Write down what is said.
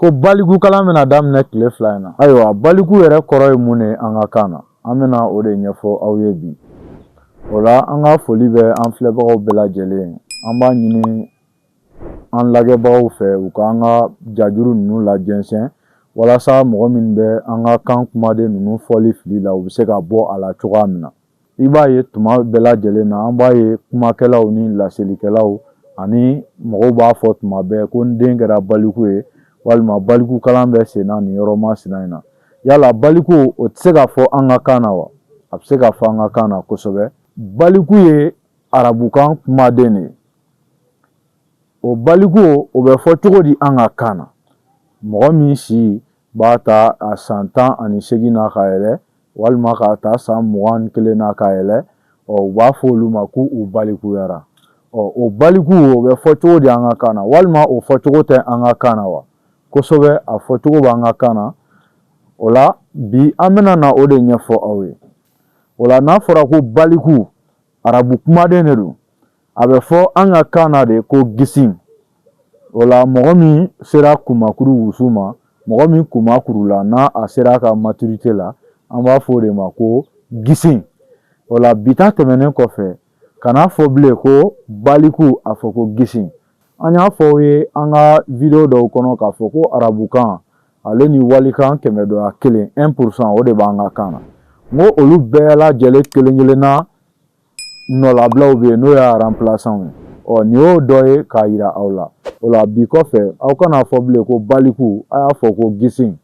Ko baliku kalan bɛna daminɛ tile 2 in na. Ayiwa, baliku yɛrɛ kɔrɔ ye mun de an ka kan na? An bɛna o de ɲɛfɔ aw ye bi. O la, an ka foli bɛ an filɛbagaw bɛɛ lajɛlen. An b'a ɲini an lajɛbagaw fɛ, u ka an ka jajuru ninnu lajɛnsɛn, walasa mɔgɔ minnu bɛ an ka kan kumaden ninnu fɔli fili la, u bɛ se ka bɔ a la cogoya min na. I b'a ye, tuma bɛɛ lajɛlen na, an b'a ye kumakɛlaw ni laselikɛlaw ani mɔgɔw b'a fɔ tuma bɛɛ ko n den kɛra baliku ye, walima baliku kalan bɛ sen na nin yɔrɔ masina in na. Yala baliku, o tɛ se ka fɔ an ka kan na wa? A bɛ se ka fɔ an ka kan na kosɛbɛ. Baliku ye arabukan kumaden de ye. O baliku, o bɛ fɔ cogo di an ka kan na? Mɔgɔ min si b'a ta a san 18 na ka yɛlɛ, walima k'a ta san 21 na ka yɛlɛ, ɔ, u b'a fɔ olu ma ko u balikuyara. Ɔ, o baliku, o bɛ fɔ cogo di an ka kan na, walima o fɔcogo tɛ an ka kan na wa? Kosɛbɛ, a fɔcogo b'an ka kan na. O la bi, an bɛna na o de ɲɛfɔ aw ye. O la, n'a fɔra ko baliku, arabu kumaden de don. A bɛ fɔ an ka kan na de ko gisin. O la, mɔgɔ min sera kumakuru wusu ma, mɔgɔ min kuma kurula, n'a a sera a ka maturité la, an b'a fɔ o de ma ko gisin. O la, bi ta tɛmɛnen kɔfɛ, kan'a fɔ bilen ko baliku, a fɔ ko gisin. An y'a fɔ aw ye an ka vidéo dɔw kɔnɔ k'a fɔ ko arabukan ale ni walikan kɛmɛ dɔya kelen, 1%, o de b'an ka kan na. N ko olu bɛɛ lajɛlen kelen kelenna nɔlabilaw bɛ yen, n'o y'a remplaçant ye. Ɔ, nin y'o dɔ ye k'a yira aw la. O la, bi kɔfɛ, aw kana fɔ bilen ko baliku, a y'a fɔ ko gisin.